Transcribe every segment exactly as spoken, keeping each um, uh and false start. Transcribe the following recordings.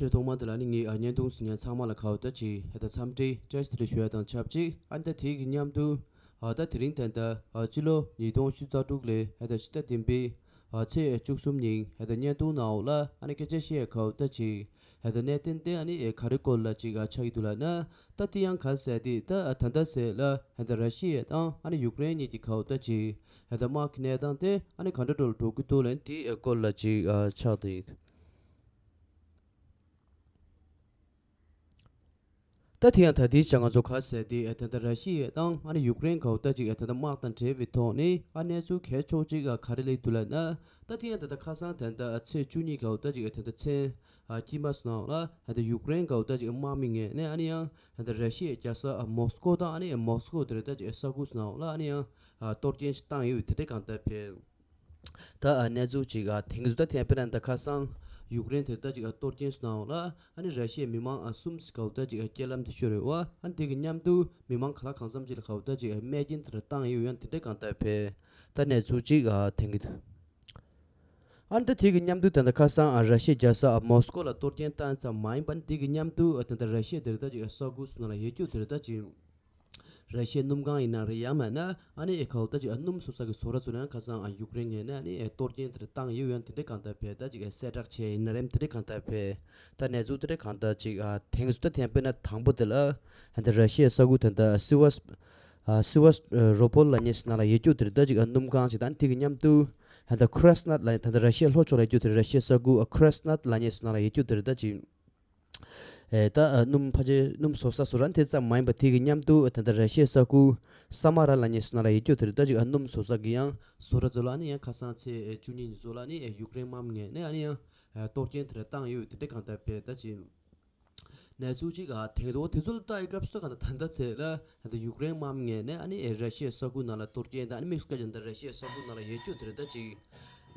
སྤྲོ་ཐོག་མ་དེ་ལ་ནི་ངས་ཨ་བརྙན་ཐུང་གཟིགས་མཁན་ཚང་མ་ལ་ཁ་བ་ད་ཅིག་ཧེ་ད་འཚམས་འདྲི་བཀྲ་ཤིས་བདེ་ལེགས་ཞུ་ཡ་དང་ཆབས་ཅིག་ཨ་ནི་ད་དེ་གི་མཉམ་དུ་ཨ་ད་དེ་རིང་ད་ད་ཨ་སྤྱི་ལོ་ཉིས་སྟོང་ཉི་ཤུ་རྩ་དྲུག་ལོའི་ཧེ་ད་ཕྱི་ཟླ་བདུན་པའི་ཨ་ཚེས་བཅུ་གསུམ་ཉིན་ཧེ་ད་བརྙན་ཐུང་ནང་འོག་ལ་ཨ་ནི་སྐད་ཆ་བཤད་ཡ་ཁ་བ་ད་ཅིག་ཧེ་ད་གནད་དོན་དེ་ཨ་ནི་ཨེ་ག་རེ་སྐོར་ལ་ཅིག་ཨ་ཆགས་ཀྱི་འདུག་ལབ་ན། ད་དེ་ཡང་ག་ཟེར་དེ་ད་ཨ་ད་ད་ཟེར་ལ་ཧེ་ད་ར་ཤི་ཡ་དང་ཨ་ནི་ཡུཀ་རེན་གཉིས་ཀྱི་ཁ་བ་ད་ཅིག་ཧེ་ད་དམག་གི་གནས་སྟངས་དེ་ཨ་ནི་ག་འདྲ་འགྲོ་ལ་འགྲོ་གི་འདུག་ལབ་དེའི་སྐོར་ལ་ཅིག་ཨ་ཆགས་དེ། ད་དེ་ཡང་ད་ལྟའི་ཆར་ང་ཚོ་ག་ཟེར་དེ་ཨ་ད་ལྟ་ར་ཤི་ཡ་དང་ཨ་ནི་ཡུཀ་རེན་ག་བ་ད་ཅིག་ཨ་ད་ལྟ་དམག་དང་འབྲེལ་བའི་ཐོག་ནས་ཨ་གནས་ཚུལ་གལ་ཆེ་ཤོས་ཅིག་ཨ་ག་རེ་སླེབས་འདུག་ལབ་ན། ད་དེ་ཡང་ད་ལྟ་ཁ་སང་ད་ལྟ་ཨ་ཚེས་བཅུ་གཉིས་ག་བ་ད་ཅིག་ཨ་ད་ལྟ་མཚན་ཨ་དཀྱིལ་མ་ཚོ་ནང་ལ་ཨ་ད་ཡུཀ་རེན་ག་བ་ད་ཅིག་ཨ་དམག་མི་ངོས་ནས་ཨ་ནི་ཡང་ཨ་ད་ར་ཤི་ཡའི་རྒྱལ་ས་ཨ་མོ་སི་ཀོ་དང་ཨ་ནི་མོ་སི་ཀོ་དེ་རེད་ད་ཅིག་ཨ་ས་ཁུལ་ཚོ་ནང་ལ་ཨ་ནི་ཡང་ཨ་གཏོར་སྐྱོན་ཞིག་བཏང་ཡོད་དེ་འདྲ་གང་ལྟར་ཕེབས། ད་ཨ་གནས་ཚུལ་ཅིག་ཨ་དེང་གི་ད་ཐེངས་དཔེར་ན་ད་ཁ་སང་ཡུཀ་རེན་དེ་ད་ཅིག་ཨ་གཏོར་སྐྱོན་སོང་ལ་ཨ་ནི་ར་ཤི་ཡའི་མི་མང་ཨ་གསུམ་ཞིག་ག་བ་ད་ཅིག་ཨ་རྐྱེན་ལམ་དུ་ཤོར་ཡོད་པ། ཨ་ནི་དེ་གི་མཉམ་དུ་མི་མང་ག་ལ་གང་འཚམ་ཅིག་ལ་ག་བ་ད་ཅིག་ཨ་རྨས་སྐྱོན་དེ་འདྲ་བཏང་ཡོད་ཡང་དེ་འདྲ་གང་ལྟར་ཕེབས། ད་གནས་ཚུལ་ཅིག་ཨ་དེང་གི་འདུག་ཨ་ནི་ད་དེ་གི་མཉམ་དུ་ད་ལྟ་ཁ་སང་ཨ་ར་ཤི་ཡའི་རྒྱལ་ས་ཨ་མོ་སི་ཀོ་ལ་གཏོར་སྐྱོན་བཏང་ཙམ་མ་ཡིན་པ་ནི་དེ་གི་མཉམ་དུ་ཨ་ད་ལྟ་ར་ཤི་ཡ་དེ་རེད་ད་ཅིག་ཨ་ས་ཁུལ་སོ་ནང་ལ་ཡོད་རྒྱུ་དེ་རེད་ད་ཅིག་ར་ཤི་ཡའི་སྣུམ་ཁང་ཡིན་ན་རེད་ཡང་མིན་ན་ཨ་ནི་ཨེ་ག་བ་ད་ཅིག་ཨ་སྣུམ་བཟོ་ས་གི་བཟོ་གྲྭ་ཚོ་ལ་ཡང་ཁ་སང་ཨ་ཡུཀ་རེན་ངོས་ནས་ཨ་ནི་ཨེ་གཏོར་སྐྱོན་དེ་འདྲ་བཏང་ཡོད་ཡང་དེ་འདྲ་གང་ལྟར་ཕེབས། ད་ཅིག་ཨེ་གསལ་བསྒྲགས་བྱས་ཡིན་ན་རེད་དེ་འདྲ་གང་ལྟར་ཕེབས། ད་གནས་ཚུལ་དེ་འདྲ་གང་ལྟར་ཅིག་ཨ་དེང་སུ་ད་ཐེངས་དཔེར་ན་དང་པོ་དེ་ལ་ཨ་ད་ར་ཤི་ཡའི་ས་ཁུལ་དེ་འདྲ་སི་ཝ་སི་ཨ་སི་ཝ་སི་རོ་པོལ་ལབ་མཁན་ཞིག་ནང་ལ་ཡོད་རྒྱུ་དེ་རེད་ད་ཅིག་ཨ་སྣུམ་ཁང་ཞིག་དང་དེ་གི་མཉམ་དུ་ཨ་ད་ཁུ་ར་སི་ནད་ལབ་ད་ད་ར་ཤི་ཡའི་ལྷོ་ཕྱོགས་ལ་ཡོད་རྒྱུ་དེ་རེད། ར་ཤི་ཡའི་ས་ཁུལ་ཨ་ཁུ་ར་སི་ནད་ལབ་མཁན་ཞིག་ནང་ལ་ཡོད་རྒྱུ་དེ་རེད་ད་ཅིག་ཨེ་ད་ཨ་སྣུམ་ཕལ་ཆེར་སྣུམ་བཟོ་ས་བཟོ་ར་དེ་ཙམ་མ་ཡིན་པ་དེ་གི་མཉམ་དུ་ཨ་ད་ད་ར་ཤི་ཡའི་ས་ཁུལ་ས་མ་ར་ལབ་མཁན་ཞིག་ནང་ལ་ཡོད་རྒྱུ་དེ་རེད་ད་ཅིག་ཨ་སྣུམ་བཟོ་ས་གི་ཡང་བཟོ་གྲྭ་ཚོ་ལ་ཨ་ནི་ཡང་ཁ་སང་ཚེས་ཨེ་བཅུ་གཉིས་ཉིན་ཚོ་ལ་ཨ་ནི་ཨེ་ཡུཀ་རེན་དམག་མི་ངོས་ནས་ཨ་ནི་ཡང་ཨེ་གཏོར་སྐྱོན་དེ་འདྲ་བཏང་ཡོད་དེ་འདྲ་གང་ལྟར་ཕེབས་ད་ཅིག་གནས་ཚུལ་ཅིག་ཨ་དེང་དུ་དེ་ཚོ་ལ་ལྟ་ཡི་སྐབས་སུ་གང་ལྟར་ད་ལྟ་ཚེ་ལ་ད་ལྟ་ཡུཀ་རེན་དམག་མི་ངོས་ནས་ཨ་ནི་ཨེ་ར་ཤི་ཡའི་ས་ཁུལ་ནང་ལ་གཏོར་སྐྱོན་དང་ཨ་ནི་དམིགས་སུ་བཀར་ཀྱང་ད་ར་ཤི་ཡའི་ས་ཁུལ་ནང་ལ་ཡོད་རྒྱུ་དེ་རེད་ད་ཅིག་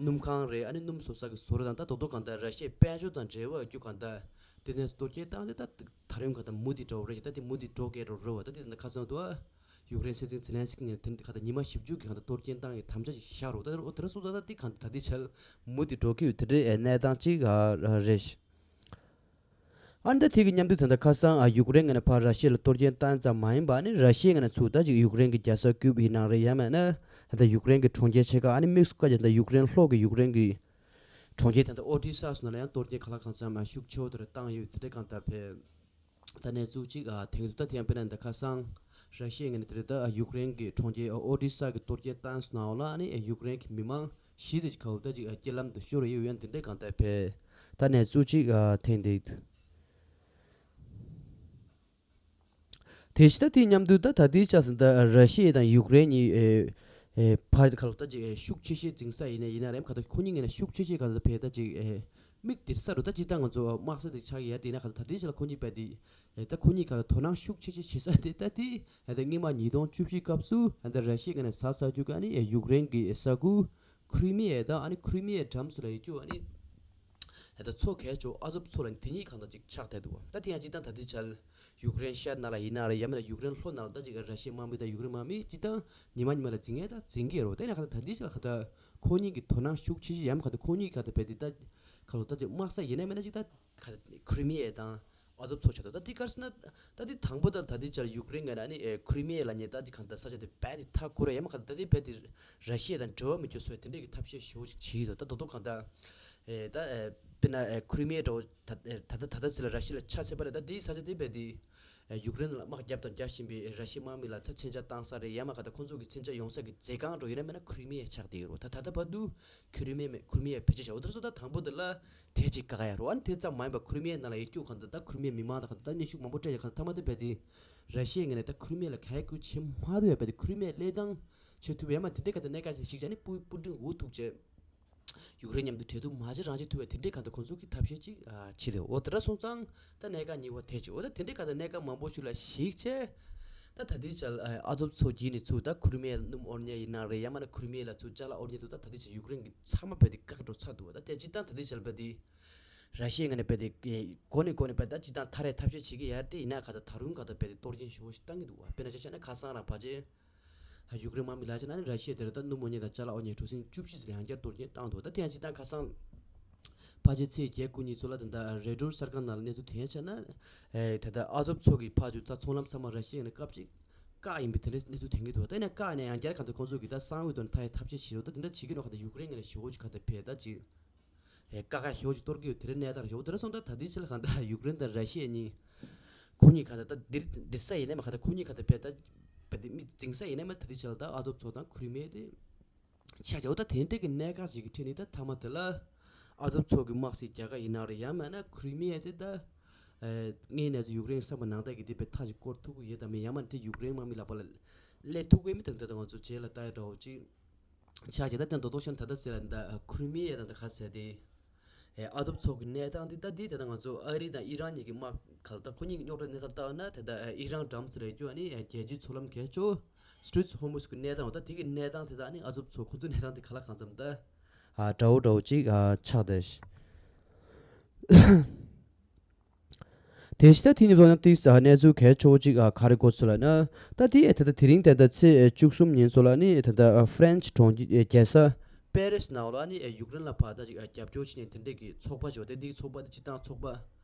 སྣུམ་ཁང་རེད། ཨ་ནི་སྣུམ་བཟོ་ས་གི་བཟོ་གྲྭ་དང་ད་རྡོག་རྡོག་གང་ལྟར་ར་ཤི་ཡའི་དཔལ་འབྱོར་དང་འབྲེལ་བ་ཡོད་རྒྱུ་གང་ལྟར་དེ་ནས་གཏོར་སྐྱོན་བཏང་སྟེ་ད་ད་རུང་གང་ལྟར་མུ་མཐུད་འགྲོ་བ་རེད་ཅིག་ད་དེ་མུ་མཐུད་འགྲོ་གི་རེད་རེད་བ། ད་དེ་ད་ཁ་སང་དུ་ཨ་ཡུཀ་རེན་སྲིད་འཛིན་ཛེ་ལན་སི་ཀི་ངོས་ནས་དེ་གང་ལྟར་ཉི་མ་བཞི་བཅུ་གི་གང་ལྟར་གཏོར་སྐྱོན་བཏང་གི་དམ་བཅའ་ཞིག་བཞག་རོགས། ད་དེ་ར་སོང་ཙང་ད་དེ་གང་ལྟར་ད་དེ་ཆར་མུ་མཐུད་འགྲོ་གི་ཡོད་དེ་འདྲའི་གནས་སྟངས་ཅིག་རེད། ཨ་ནི་ད་དེ་གི་མཉམ་དུ་ད་ལྟ་ཁ་སང་ཨ་ཡུཀ་རེན་ངོས་ནས་ཕར་ར་ཤི་ཡ་ལ་གཏོར་སྐྱོན་བཏང་ཙམ་མ་ཡིན་པ་ཨ་ནི་ར་ཤི་ཡའི་ངོས་ནས་ཚུར་ད་ཅིག་ཡུཀ་རེན་གྱི་རྒྱལ་ས་ཀིབ་ཡིན་ནའང་རེད་ཡང་མིན་ན་ད་ལྟ་ཡུཀ་རེན་གྱི་གྲོང་ཁྱེར་ཆེ་ཁག་ཨ་ནི་དམིགས་སུ་བཀར་ཀྱང་ད་ཡུཀ་རེན་ལྷོ་གི་ཡུཀ་རེན་གྱི་གྲོང་ཁྱེར་ད་ལྟ་ཨོ་ཌི་ས་སོགས་ནང་ལ་ཡང་གཏོར་སྐྱོན་གང་ལ་གང་འཚམ་ཨ་ཤུགས་ཆེ་བོ་དེ་འདྲ་བཏང་ཡོད་དེ་འདྲ་གང་ལྟར་ཕེབས། ད་གནས་ཚུལ་གཅིག་ཨ་དེང་དུ་ད་ཐེངས་དཔེར་ན་ད་ཁ་སང་ར་ཤི་ཡའི་ངོས་ནས་དེ་རེད་ད་ཡུཀ་རེན་གྱི་གྲོང་ཁྱེར་ཨོ་ཌི་ས་གི་གཏོར་སྐྱོན་བཏང་སོང་ནའང་ལ་ཨ་ནི་ཡུཀ་རེན་གྱི་མི་མང་ཞི་ཙམ་ཅིག་ག་བ་ད་ཅིག་རྐྱེན་ལམ་དུ་ཤོར་ཡོད་ཡོད་དེ་འདྲའི་གང་ལྟར་ཕེབས། ད་གནས་ཚུལ་གཅིག་ཨ་ཐེངས་འདི། དེ་བཞིན་ད་དེའི་མཉམ་དུ་ད་ད་ལྟའི་ཆར་ཟིན་ད་ར་ཤི་ཡ་དང་ཡུཀ་རེན་གཉིས་ཨེ་ཨེ་ཕར་ག་ལ་ད་ཅིག་ཨེ་ཤུགས་ཆེ་ཤོས་འཛིང་ས་ཡིན་ན་ཡིན་ན་རེམ་ག་ད་ཁོ་གཉིས་ངོས་ནས་ཤུགས་ཆེ་ཤོས་ག་ད་ཕེབས་ད་ཅིག་ཨེ་མིག་སྟེར་ས་རུ་ད་ཅིག་ད་ང་ཚོ་དམག་ས་དེ་ཆགས་ཡ་དེ་ཡིན་ན་ག་ད་ད་ལྟའི་ཆར་ལ་ཁོ་གཉིས་ཕེབས་དེ། ཨེ་ད་ཁོ་གཉིས་ཀ་ལ་དོ་སྣང་ཤུགས་ཆེ་ཆེ་བྱེད་ས་དེ་ད་དེ་ཨེ་ད་སྔོན་མ་ཉིས་སྟོང་བཅུ་བཞི་སྐབས་སུ་ཨེ་ད་ར་ཤི་ཡ་ནས་ཟ་ས་རྒྱུ་ག་ནི་ཨེ་ཡུཀ་རེན་གྱི་ས་ཁུལ་ཁྲི་མི་ཡ་དང་ཨ་ནི་ཁྲི་མི་ཡའི་འགྲམ་སུ་ལ་ཡོད་རྒྱུ་ཨ་ནི་ཨེ་ད་མཚོ་གས་ཆོ་ཨ་ཛོབ་མཚོ་ལ་དེ་གཉིས་གང་ད་ཅིག་ཆགས་བསྡད་འདུག་ད་དེ་ཡང་སྤྱིར་བཏང་ད་དེ་ཆར་ཡུཀ་རེན་ཤར་ནང་ལ་ཡིན་ན་རེད་ཡང་མིན་ན་ཡུཀ་རེན་ལྷོ་ནང་ལ་ད་ཅིག་ར་ཤི་ཡའི་དམག་མི་དང་ཡུཀ་རེན་དམག་མི་སྤྱིར་བཏང་ཉི་མ་ཉི་མ་ལ་འཛིང་ཡས་ད་འཛིང་གི་ཡོད་རེད། དེ་ནས་གང་ད་ད་དེ་ཆར་གང་ད་ཁོ་གཉིས་ཀྱི་དོ་སྣང་ཤུགས་ཆེ་ཆེ་ཡང་གང་ད་ཁོ་གཉིས་གང་ད་བས་དེ་ད་ག་ལོ་ད་ཅིག་དམག་ས་ཡིན་ན་མིན་ན་ཅིག་ད། ཁ་ཁྲི་མི་ཡ་དང་ཨ་ཛོབ་མཚོ་ཆགས་འདུག་ད་འདི་ག་རེ་ཟེར་ན་ད་འདི་དང་པོ་ད་ད་འདི་ཆར་ཡུཀ་རེན་ངོས་ནས་ཨ་ནི་ཨེ་ཁྲི་མི་ཡ་ལབ་མཁན་ད་འདི་གང་ལྟར་ས་ཆ་དེ་རྦད་དེ་མཐའ་བསྐོར་ཡ་མ་གང་ལྟར་ད་འདི་རྦད་དེ་ར་ཤི་ཡ་དང་འབྲེལ་བ་མེད་རྒྱུ་བཟོ་ཡ་དེ་འདྲས་ཀྱི་ཐབས་ཤེས་ཞེ་པོ་ཅིག་བྱེད་ཀྱི་འདུག་ད་རྡོག་རྡོག་གང་ལྟར་ཨེ་ད་ཨེ་དཔེར་ན་ཨེ་ཁྲི་མི་ཡ་འདྲ་བོ་ད་ཨེ་ད་ད་ད་ད་ཚེ་ལ་ར་ཤི་ཡ་ལ་ཆ་ཚད་པ་རེད། ད་འདི་ས་ཆ་དེ་རྦད་དེ་ཨེ་ཡུཀ་རེན་ལ་དམག་བརྒྱབ་དང་རྒྱག་བཞིན་པའི་ར་ཤི་ཡའི་དམག་མི་ལ་ཚ་མཚོན་ཆ་བཏང་ས་རེད། ཡ་མ་གང་ལྟར་ཁོང་ཚོ་གི་མཚོན་ཆ་ཡོང་ས་གི་མཛད་ཁང་འདྲ་བོ་ཡིན་ན་མིན་ན་ཁྲི་མི་ཡ་ཆགས་བསྡད་ཡོད་རེད། ད་ད་ལྟ་བར་དུ་ཁྲི་མི་ཡ་ཁྲི་མི་ཡ་བེད་སྤྱོད་བྱ་འོ་དེ་ཚོ་ད་དང་པོ་དེ་ལ། དེ་གཅིག་བཀག་ཡ་རོ། ཨ་ནི་དེ་ཙམ་མ་ཡིན་པར་ཁྲི་མི་ཡའི་ནང་ལ་ཡོད་རྒྱུ་གང་ལྟར་ད་ཁྲི་མི་ཡའི་མི་མང་དང་གང་ལྟར་ད་གནོན་ཤུགས་མང་པོ་སྤྲད་ཀྱང་གང་ལྟར་མཐའ་མ་དེ་རྦད་དེ་ར་ཤི་ཡའི་ངོས་ནས་ད་ཁྲི་མི་ཡ་ལ་ག་ཡ་ཁུལ་བྱེད་མ་ཐུབ་ཡ་རྦད་དེ་ཁྲི་མི་ཡ་བློས་བཏང་བྱེད་ཐུབ་ཡ་མ་དེ་འདྲའི་གང་ལྟར་གནད་འགག་ཅིག་ཞིག་ཅིག་ཨ་ནི་པུ་པུ་ཏིན་འུ་ཐུག་བྱས་ཡུཀ་རེན་མཉམ་དུ་འབྲེལ་གཏུག་མ་བྱེད་རང་བྱེད་ཐུབ་ཡ་དེ་འདྲའི་གང་ལྟར་ཁོང་ཚོ་གིས་ཐབས་ཤེས་ཅིག་ཨ་བྱེད་དེ་འོ་དེ་འདྲ་སོང་ཙང་། ད་གནད་འགག་གཉིས་པ་དེ་ཅིག་འོ་ད་དེ་འདྲའི་གང་ལྟར་གནད་འགག་མང་པོ་ཞིག་ལ་གཞིགས་བྱས། ད་ད་ལྟའི་ཆར་ཨ་ཨ་ཛོབ་མཚོ་བརྒྱུད་ནས་ཚུར་ད་ཁྲི་མི་ཡ་ལ་སྣུམ་དབོར་མཁན་ཡིན་ན་རེད། ཡང་མིན་ན་ཁྲི་མི་ཡ་ལ་ཚུར་ཅ་ལག་དབོར་མཁན་འདུག་ད་ད་ལྟའི་ཆར་ཡུཀ་རེན་གྱི་ཚང་མ་རྦད་དེ་བཀག་འགྲོ་ཚར་འདུག་ད་དེ་སྤྱིར་བཏང་ད་ལྟའི་ཆར་རྦད་དེ་ར་ཤི་ཡའི་ངོས་ནས་རྦད་དེ་གོ་ནས་གོ་ནས་རྦད་ད་སྤྱིར་བཏང་ཐག་རེད་ཐབས་ཤེས་བྱེད་ཀྱི་ཡ་དེ་ཡིན་ན་གང་ལྟར་ད་རུང་གང་ལྟར་རྦད་དེ་གཏོར་སྐྱོན་ཞེ་པོ་ཞིག་བཏང་གི་འདུག་བ། དཔེར་ན་ཆ་བཞག་ན་ཁ་སང་རང་ཕལ་ཆེར་ཡུཀ་རེན་དམག་མི་ལ་ཆ་ན་ནི་ར་ཤི་ཡ་དེ་རེད་ད་སྣུམ་དབོར་མཁན་དང་ཅ་ལག་དབོར་མཁན་གྲུ་གཟིངས་བཅུ་བཞི་ཙམ་ཡང་བསྐྱར་གཏོར་སྐྱོན་བཏང་འདུག་ད་དེ་ཡང་སྤྱིར་བཏང་ཁ་སང་ ཕལ་ཆེར་ཚེས་བརྒྱད་དགུ་གཉིས་ཚོ་ལ་ད་ལྟ་རེ་ཌོར་གསར་ཁང་ནང་ལ་གནས་ཚུལ་ཐོན་ཡ་ཆ་ན། ཨེ་ད་ལྟ་ཨ་ཛོབ་མཚོ་གི་ཕར་ཚུར་ད་ཚོང་ལམ་ཚང་མ་ར་ཤི་ཡ་ནས་བཀག་ཅིག་བཀག་ཡིན་པའི་དེ་འདྲའི་གནས་ཚུལ་ཐོན་གྱི་འདུག་ད་ནས་བཀག་ནས་ཡང་བསྐྱར་གང་ལྟར་ཁོང་ཚོ་གིས་ད་གསང་བའི་ཐོག་ནས་ཐར་ཡ་ཐབས་ཤེས་བྱེད་རོགས་ད་དེ་འདྲ་བྱེད་ཀྱི་ནོ་གང་ལྟར་ཡུཀ་རེན་ངོས་ནས་ཞེ་པོ་ཅིག་གང་ལྟར་བས་ད་ཅིག་ཨེ་བཀག་ཁ་ཞེ་པོ་ཅིག་གཏོར་གྱི་ཡོད། དེ་འདྲའི་གནས་སྟངས་ཞེ་པོ་དེ་འདྲ་སོང་ད་ད་ལྟའི་ཆ་ལ་གང་ལྟར་ཡུཀ་རེན་དང་ར་ཤི་ཡ་གཉིས་ཁོ་གཉིས་གང་ལྟར་ད་འདིར་འདིར་ས་ཡིན་ནའི་མ་གང་ལྟར་ཁོ་གཉིས་གང་ལྟར་བས་ད་བས་དེ་མི་འཛིང་ས་ཡིན་ནའི་མ་ད་ལྟའི་ཆ་ལ་ད་ཨ་ཛོབ་མཚོ་དང་ཁུ་རི་མེ་དེ། ཆ་བྱའོ་ད་དེ་འདྲའི་གི་གནད་འགག་ཅིག་གི་ཁྲོད་ནས་ད་མཐའ་མ་དེ་ལ་ཨ་ཛོབ་མཚོ་གི་དམག་སྲིད་རྒྱལ་ཁ་ཡིན་ན་རེད་ཡང་མིན་ན་ཁུ་རི་མི་ཡ་དེ་ད་ཨེ་དངོས་གནས་ཚུལ་ཡུཀ་རེན་བསམ་པ་ནང་ལྟར་གི་དེ་བས་ཐག་ཅིག་སྐོར་ཐུབ་ཀྱི་ཡོད་དམ་མེད་ཡང་མིན་ན་དེ་ཡུཀ་རེན་དམག་མི་ལག་པ་ལ་སླེབས་ཐུབ་ཀྱི་མེད་དམ་དེ་ད་ང་ཚོ་རྗེས་ལ་ལྟ་ཡ་འདྲ་བོ་ཅིག་ཆ་བྱས་ད་དེ་མདོར་མདོར་བཤད་ན་ད་ལྟ་ཟེར་ལ་ད་ཁུ་རི་མི་ཡ་དང་ད་ག་ཟེར་དེ། ཨེ་ཨ་ཛོབ་མཚོ་གི་གནས་སྟངས་འདི་ད་འདི་དེ་ད་ང་ཚོ་ཨ་རི་དང་ཨི་རན་གཉིས་ཀྱི་དམག་ག་ལ་ད་ཁོ་གཉིས་ཀྱི་རྙོག་དྲ་གནས་སྟངས་ལྟ་བ་ན་དེ་ད་ཨེ་ཨི་རན་འགྲམ་ཚོ་ལ་ཡོད་རྒྱུ་ཨ་ནི་ཨེ་རྒྱལ་སྤྱིའི་མཚོ་ལམ་གལ་ཆེ་ཤོས་སི་ཊྲེཊ་ཧོར་མུཛ་གི་གནས་སྟངས་འོ་ད་དེ་གི་གནས་སྟངས་དེ་ད་ཨ་ནི་ཨ་ཛོབ་མཚོ་ཁོ་ཚོའི་གནས་སྟངས་དེ་ག་ལ་གང་འཚམ་ད་ཨ་འདྲ་བོ་འདྲ་བོ་ཅིག་ཨ་ཆགས་བསྡད་ཤག་དེ་བཞིན་ད་དེ་ནི་ལོ་ན་ཏིས་གནས་ཚུལ་གལ་ཆེ་བོ་ཅིག་ག་རེ་གོ་ཚུལ་ལ་ན། ད་དེ་ད་ལྟ་དེ་རིང་ད་ལྟ་ཚེས་བཅུ་གསུམ་ཉིན་ཚོ་ལ་ནི་ད་ལྟ་ཧྥ་རན་སི་གྲོང་ཁྱེར་རྒྱལ་ས་པེ་རིས་ནང་ལ་ནི་ཡུཀ་རེན་ལ་ཕར་ད་ཅིག་རྒྱབ་སྐྱོར་བྱེད་ནས་དེ་འདྲས་ཀྱི་ཚོགས་པ་ཅིག་ཡོད་དེ་འདི་ཚོགས་པ་དེ་སྤྱིར་བཏང་ཚོགས་པ་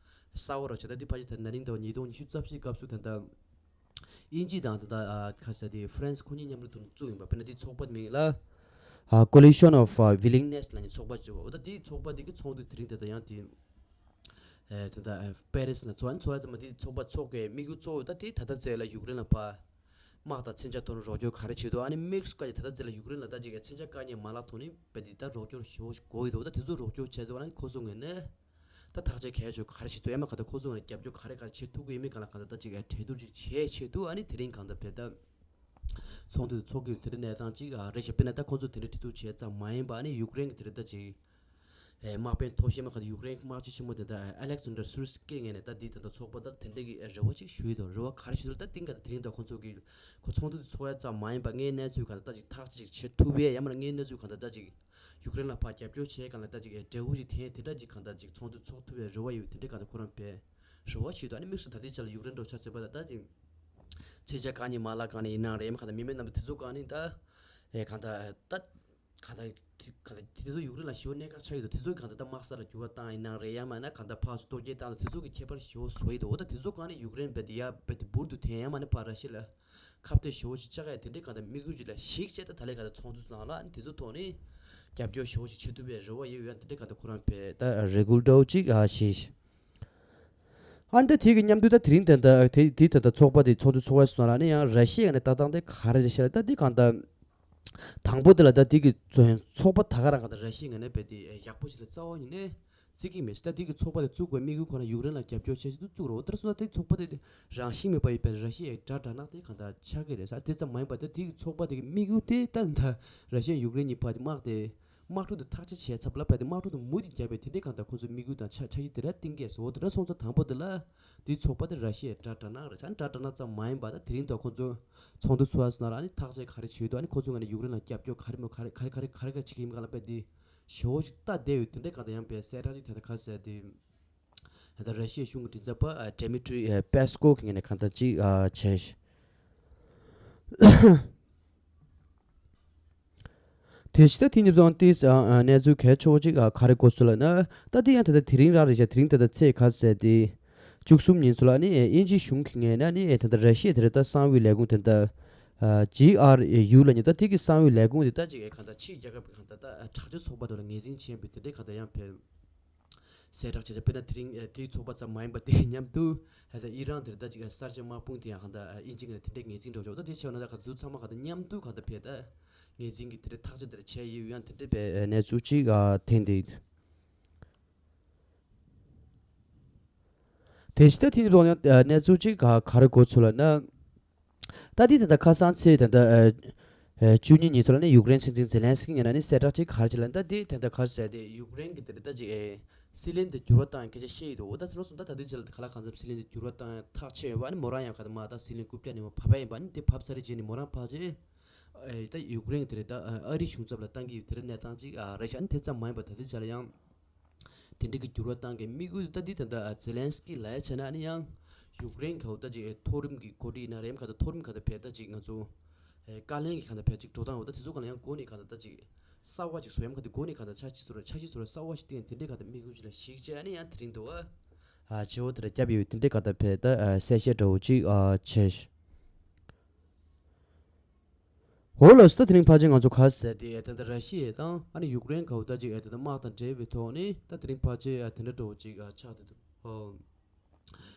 གསར་བ་ར་ཆེ་ད་འདི་ཕལ་ཆེར་ད་ན་ནིང་ཟླ་བ་ཉིས་སྟོང་ཉི་ཤུ་རྩ་བཞིའི་སྐབས་སུ་ད་ལྟ། དབྱིན་ཇི་དང་ད་ལྟ་ཁ་ས་དེ་ཧྥ་རན་སི་ཁོ་གཉིས་མཉམ་དུ་བཙུགས་ཡིན་པ་དཔེར་ན་དེ་ཚོགས་པ་མིང་ལ་Coalition of Willingness ལབ་ནས་ཚོགས་པ་ཅིག་འོ་ད་དེའི་ཚོགས་པ་དེ་གི་ཚོགས་འདུ་དེ་རིང་ད་ལྟ་ཡང་དེ་ད་ལྟ་པེ་རི་སི་ན་ཚོགས་ཨ་ནི་ཚོགས་ཨ་ཙམ་མ་དེ་ཚོགས་པ་ཚོགས་པའི་དམིགས་ཡུལ་གཙོ་བོ་ད་དེ་ད་ལྟ་ཚེ་ལ་ཡུཀ་རེན་ལ་ཕར་དམག་དང་མཚོན་ཆ་ཐོག་ནས་རོགས་སྐྱོར་ག་རེ་བྱེད་དོ་ཨ་ནི་དམིགས་སུ་བཀར་ཡ་ད་ལྟ་ཚེ་ལ་ཡུཀ་རེན་ལ་ད་ཅིག་མཚོན་ཆ་བཀག་ཉེས་མ་ལག་ཐོག་ནས་དཔེ་དེ་ད་རོགས་སྐྱོར་ཞེ་པོ་ཞིག་དགོས་ཡོད་དོ་ད་དེ་ཚོ་རོགས་སྐྱོར་བྱས་ཚེ་ཨ་ནི་ཁོ་ཚོ་ངོས་ནས། ད་ཐག་གཅོད་གལ་ཆེ་ག་རེ་བྱེད་ཐུབ་ཡོད་མེད་གང་ལ་གང་ལྟར་ད་ཅིག་ཨེ་གྲོས་བསྡུར་ཅིག་བྱེད་ཐུབ་ཀྱི་ཡོད་མེད་གང་ལ་གང་ལྟར་ད་ཅིག་ཨེ་གྲོས་བསྡུར་ཅིག་བྱེད་ཆེད་དུ་ཨ་ནི་དེ་རིང་གང་ལྟར་བས་ད་ཚོགས་འདུ་ཚོགས་ཀྱི་དེ་འདྲ་གནས་སྟངས་ཅིག་ཨ་རེད་ཤག་དཔེར་ན་ད་ཁོང་ཚོ་དེ་འདྲ་གྲོས་བསྡུར་བྱས་ཙམ་མ་ཡིན་པ་ཨ་ནི་ཡུཀ་རེན་གྱི་དེ་འདྲ་ད་ཅིག་ཨེ་དམག་དཔོན་མཐོ་ཤོས་མ་གང་ལྟར་ཡུཀ་རེན་དམག་སྤྱི་ཆེན་མོ་དེ་ད་ཨ་ལེག་ཛན་ཌར་སུར་སི་ཀི་ངོས་ནས་ད་འདི་ད་ལྟ་ཚོགས་པ་ད་དེ་འདྲ་གི་རེ་བ་ཅིག་ཞུས་ཡོད་དོ། རེ་བ་ག་རེ་ཞུས་ད་ད་དེང་ག་དེ་རིང་ད་ཁོང་ཚོ་གི་ཁོ་ཚོགས་འདུ་ཚོགས་ཡ་ཙམ་མ་ཡིན་པ་ངའི་གནས་ཚུལ་གང་ལྟར་ད་ཅིག་ཐག་གཅོད་ཅིག་བྱེད་ཐུབ་ཡས་ཡང་མིན་ན་ངའི་གནས་ཚུལ་གང་ལྟར་ད་ཅིག་ཡུཀ་རེན་ལ་ཕར་རྒྱབ་སྐྱོར་བྱས་གང་ལ་ད་ཅིག་འབྲས་བུ་ཞིག་ཐོན་དེ་འདྲ་ཅིག་གང་ལྟར་ཅིག་ཚོགས་འདུ་ཚོགས་ཐུབ་པའི་རེ་བ་ཡོད་དེ་འདྲ་གང་ལྟར་ཁོ་རང་བས་རེ་བ་ཞུས་འདུག་ཨ་ནི་དམིགས་སུ་ད་ལྟའི་ཆ་ལ་ཡུཀ་རེན་འགྲོ་ཆ་ཟེར་བ་ད་ད་ཅིག་མཚོན་ཆ་བཀག་ཉེས་མ་ལག་གང་ནས་ཡིན་ནའང་རེད་མ་གང་ལྟར་མི་མེད་རྣམས་དེ་ཚོ་གང་ནས་ད་ཨེ་གང་ལྟར་ད་གང་ལྟར་དེ་གང་ལྟར་དེ་ཚོ་ཡུཀ་རེན་ལ་ཞེ་པོ་གནད་འགག་ཆགས་ཡོད་དོ། དེ་ཚོ་གང་ལྟར་ད་དམག་ས་ལ་འགྱུར་བ་བཏང་ཡིན་ནའང་རེད་ཡང་མིན་ན་གང་ལྟར་ཕར་ཚུར་གཏོར་རྒོལ་བཏང་ད་དེ་ཚོ་གི་ཁྱད་པར་ཞེ་པོ་བཟོ་ཡི་འདུག་འོ་ད་དེ་ཚོ་གང་ནས་ཡུཀ་རེན་རྦད་དེ་ཡར་རྦད་དེ་འབུར་དུ་ཐོན་ཡང་མིན་ན་ཕར་ར་ཤི་ལ། ཁ་གཏད་ཞེ་པོ་ཞིག་བཅག་ཡ་དེ་འདྲའི་གང་ལྟར་དམིགས་ཡུལ་ཅིག་ལ་གཞིགས་བྱས་ད་ད་ལྟའི་གང་ལྟར་ཚོགས་འདུ་ནང་ལ་ཨ་ནི་དེ་ཚོ་ཐོག་ནས་རྒྱབ་སྐྱོར་ཞེ་པོ་ཞིག་བྱེད་ཐུབ་པའི་རེ་བ་ཡོད་ཡོད་ཨ་ནི་དེ་འདྲའི་གང་ལྟར་ཁོ་རང་བས་ད་རེ་སྐུལ་འདྲ་བོ་ཅིག་ཨ་བྱས་ཤག་ཨ་ནི་ད་དེ་གི་མཉམ་དུ་ད་དེ་རིང་ད་ལྟ་དེ་དེ་ད་ལྟ་ཚོགས་པ་དེ་ཚོགས་འདུ་ཚོགས་པའི་སོང་ལ་ནི་ཡང་ར་ཤི་ཡའི་ནས་ལྟ་སྟངས་དེ་ག་རེ་རེད་ཤག་ལ་ད་དེ་གང་ལྟར་དང་པོ་དེ་ལ་ད་དེ་གི་ཚོགས་པ་ད་ག་རང་གང་ལྟར་ར་ཤི་ཡའི་ནས་རྦད་དེ་ཡག་པོ་ཞིག་ལ་རྩ་བ་ཉིད་ནས། བརྩི་གི་མེད་ཤག་ད་དེ་གི་ཚོགས་པ་དེ་བཙུགས་པའི་དམིགས་ཡུལ་ཁོ་ན་ཡུཀ་རེན་ལ་རྒྱབ་སྐྱོར་བྱེད་ཆེད་དུ་བཙུགས་རོགས་ལྟར་སོང་ན་དེ་ཚོགས་པ་དེ་རང་བཞིན་མེད་པ་ཡིན་པའི་ར་ཤི་ཡའི་དགྲ་དགྲ་ནག་དེ་གང་ལྟར་ཆགས་ཀྱི་རེད་ཟེར། དེ་ཙམ་མ་ཡིན་པ་ད་དེ་གི་ཚོགས་པ་དེ་གི་དམིགས་ཡུལ་དེ་ད་ད་ར་ཤི་ཡ་ཡུཀ་རེན་གཉིས་བར་དེ་དམག་དེ་དམག་འཁྲུག་དེ་ཐག་གཅོད་བྱས་ཚར་བ་ལ་བར་དེ་དམག་འཁྲུག་དེ་མུ་མཐུད་རྒྱག་པའི་དེ་འདྲའི་གང་ལྟར་ཁོང་ཚོའི་དམིགས་ཡུལ་དང་འཆར་འཆར་གཞི་དེ་འདྲ་གཏིང་སྐྱེས་སོང་། འོ་དེ་འདྲ་སོང་ཙང་དང་པོ་དེ་ལ་དེ་ཚོགས་པ་དེ་ར་ཤི་ཡའི་དགྲ་དགྲ་ནག་རེད་ཟེར། དགྲ་དགྲ་ནག་ཙམ་མ་ཡིན་པ་ད་དེ་རིང་ད་ཁོང་ཚོ་ཚོགས་འདུ་ཚོགས་ཡ་སོང་ན་ར་ཨ་ནི་ཐག་གཅོད་ག་རེ་བྱེད་འདུག་ཨ་ནི་ཁོང་ཚོའི་ངོས་ནས་ཡུཀ་རེན་ལ་རྒྱབ་སྐྱོར་ག་རེ་མོ་ག་རེ་ག་རེ་ག་རེ་ག་རེ་ག་རེ་བྱེད་ཀྱི་ཡིན་ག་ལ་བས་དེ། ཞེ་པོ་ཞིག་ལྟ་བསྡད་ཡོད། དེ་འདྲའི་གང་ལྟར་ཡང་བའི་གསལ་བསྒྲགས་ཅིག་ད་ལྟ་ག་ཟེར་དེ། ད་ལྟ་ར་ཤི་ཡའི་གཞུང་གི་མགྲིན་ཚབ་པ་ཨ་ཌི་མི་ཊི་རི་ཨ་པེ་སི་ཀོ་གི་ངོས་ནས་གང་ལྟར་ཅིག་ཨ་བྱས། དེ་བཞིན་ད་དེ་ནི་བཟུང་སྟེ་ཨ་ཨ་གནས་ཚུལ་གལ་ཆེ་བོ་ཅིག་ཨ་ག་རེ་གོ་ཚུལ་ལ་ན། ད་དེ་ཡང་ད་ལྟ་དེ་རིང་རང་རེད་ཤག་དེ་རིང་ད་ལྟ་ཚེས་ག་ཟེར་དེ། བཅུ་གསུམ་ཉིན་ཚོ་ལ་ནི་ཨ་དབྱིན་ཇིའི་གཞུང་གི་ངོས་ནས་ནི་ཨ་ད་ལྟ་ར་ཤི་ཡ་དེ་རེད་ད་གསང་བའི་ལས་ཁུངས་དེ་ད་ཨ་ཇི་ཨར་ཡུ་ལ་ནི་ད་དེ་གི་གསང་བའི་ལས་ཁུངས་དེ་ད་ཅིག་ཨ་གང་ལྟར་ཕྱིའི་རྒྱལ་ཁབ་ཀྱི་གང་ལྟར་ད་ཨ་དྲག་སྤྱོད་ཚོགས་པ་དེ་ལ་ངོས་འཛིན་བྱེད་པའི་དེ་འདྲའི་གང་ལྟར་ཡང་ཕེབས། གསལ་བསྒྲགས་བྱས་ཏེ་དཔེར་ན་དེ་རིང་ཨ་དེའི་ཚོགས་པ་ཙམ་མ་ཡིན་པ་དེ་མཉམ་དུ་ཨ་ད་ཨི་རན་དེར་ད་ཅིག་ཨ་གསར་བརྗེ་དམག་དཔུང་དེ་ཡང་གང་ལྟར་ཨ་དབྱིན་ཇི་ངོས་ནས་དེ་འདྲའི་ངོས་འཛིན་འགྲོ་ཆོག་ད་དེ་བྱས་ན་ད་ག་ཚོད་ཚང་མ་གང་ལྟར་མཉམ་དུ་གང་ལྟར་ཕེབས་ད་ངོས་འཛིན་གྱི་དེ་འདྲའི་ཐག་གཅོད་དེ་འདྲ་བྱས་ཡོད་ཡང་དེ་འདྲའི་བའི་ཨ་གནས་ཚུལ་ཅིག་ཨ་ཐོན་བསྡད་ཡོད། དེ་བཞིན་ད་དེ་ནི་ལོ་ཡང་གནས་ཚུལ་ཅིག་ག་ག་རེ་གོ་ཚུལ་ལ་ན། ད་དེ་ད་ལྟ་ཁ་སང་ཚེས་ད་ལྟ་ཨ་ཨ་བཅུ་གཉིས་ཉིན་ཚོ་ལ་ནི་ཡུཀ་རེན་སྲིད་འཛིན་ཛེ་ལན་སི་ཀི་ངོས་ནས་ནི་གསལ་བསྒྲགས་ཅིག་ག་རེ་བྱས་ལ་ད་དེ་ད་ལྟ་ག་རེ་ཟེར་དེ་ཡུཀ་རེན་གྱི་དེ་ད་ཅིག་ཨེ་སྲིད་བློན་དེ་འགྱུར་བ་བཏང་ཡ་སྐད་ཆ་བཤད་ཡོད་འདུག་འོ་ད་ཚེ་ལོ་སོང་ད་ད་དེ་ཅིག་ལ་ག་ལ་གང་འཚམ་སྲིད་བློན་དེ་འགྱུར་བ་བཏང་ཡ་ཐག་ཆོད་ཡོད་པ་ནི་མོ་རང་ཡང་ག་ད་མ་ད་སྲིད་བློན་རྐུབ་བཀྱག་ནས་མ་བབས་པ་ཡིན་པ་ནི་དེ་བབས་ཚར་རྗེས་ནི་མོ་རང་ཕལ་ཆེར་ཨེ་ད་ཡུཀ་རེན་གྱི་དེ་རེད་ད་ཨ་རིའི་གཞུང་ཚབ་ལ་བཏང་གི་ཡོད་དེ་རེད་གནས་སྟངས་ཅིག་ཨ་རེད་ཤག་ནི་དེ་ཙམ་མ་ཡིན་པ་ད་དེ་ཅིག་ལ་ཡང་། དེ་འདྲ་གི་འགྱུར་བ་བཏང་གི་དམིགས་ཡུལ་ད་འདི་ད་ལྟ་ཛེ་ལན་སི་ཀི་ལབ་ཡ་བྱས་ན་ནི་ཡང་ཡུཀ་རེན་ག་འོ་ད་ཅིག་མཐོ་རིམ་གྱི་འགོ་ཁྲིད་ཡིན་ན་རེམ་ག་ད་མཐོ་རིམ་ག་ད་བས་ད་ཅིག་ང་ཚོ་བཀའ་བློན་གྱི་ག་ད་བས་ཅིག་འགྲོ་སྟངས་འོ་ད་དེ་ཚོ་ག་ལ་ཡང་འགོ་ནས་ག་ད་ད་ཅིག་ གསར་བ་ཅིག་བཟོ་ཡམ་ག་དེ་གོ་ནི་ག་ད་ཆ་ཅིག་བཟོ་ར་ཆ་ཅིག་བཟོ་ར་གསར་བ་ཞིག་བཏིང་དེ་འདྲའི་ག་ད་དམིགས་ཡུལ་ཅིག་ལ་ཞིག་བྱས་ཨ་ནི་ཡང་དེ་རིང་འདུག་ཨ། ཨ་བྱེད་འོ་དེ་ར་སྐྱབས་ཡོད་དེ་འདྲའི་ག་ད་ཕེ་ད་ཨ་གསལ་བཤད་འདྲ་བོ་ཅིག་ཨ་བྱས། འོ་ལགས་སོ། ད་དེ་རིང་ཕལ་ཆེར་ང་ཚོ་ག་ཟེར་དེ་ད་ད་ར་ཤི་ཡ་དང་ཨ་ནི་ཡུཀ་རེན་ག་བོ་ད་ཅིག་ཨ་ད་ད་དམག་དང་འབྲེལ་བའི་ཐོག་ནས་ད་དེ་རིང་ཕལ་ཆེར་ཨ་དེ་འདྲ་འདྲ་བོ་ཅིག་ཨ་ཆགས་བསྡད་འདུག་ཨོ།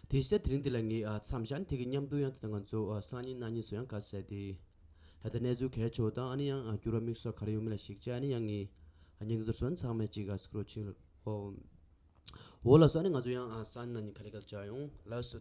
དེ་བཞིན་དེ་རིང་འདི་ལ་ངས་ཨ་མཚམས་བཞག་ནས་དེ་གི་མཉམ་དུ་ཡང་དེ་ད་ང་ཚོ་ཨ་སང་ཉིན་གནངས་ཉིན་སུ་ཡང་ག་ཟེར་དེ་ད་ད་གནས་ཚུལ་གལ་ཆེ་བ་དང་ཨ་ནི་ཡང་ཨ་འགྱུར་བ་དམིགས་བསལ་ག་རེ་ཡོང་མིན་ལ་ཞིག་བྱས་ཨ་ནི་ཡང་ངས་ཨ་ཉིན་དུ་སོན་ཚང་མས་ཅིག་ཨ་སུ་ཀྲོ་ཆིང་ལ་ཨོ། འོ་ལགས་སོ། ཨ་ནི་ང་ཚོ་ཡང་ཨ་སང་ཉིན་གནངས་ཉིན་ག་ལེ་ག་ལེ་བྱ་ཡོང་ལགས་སོ།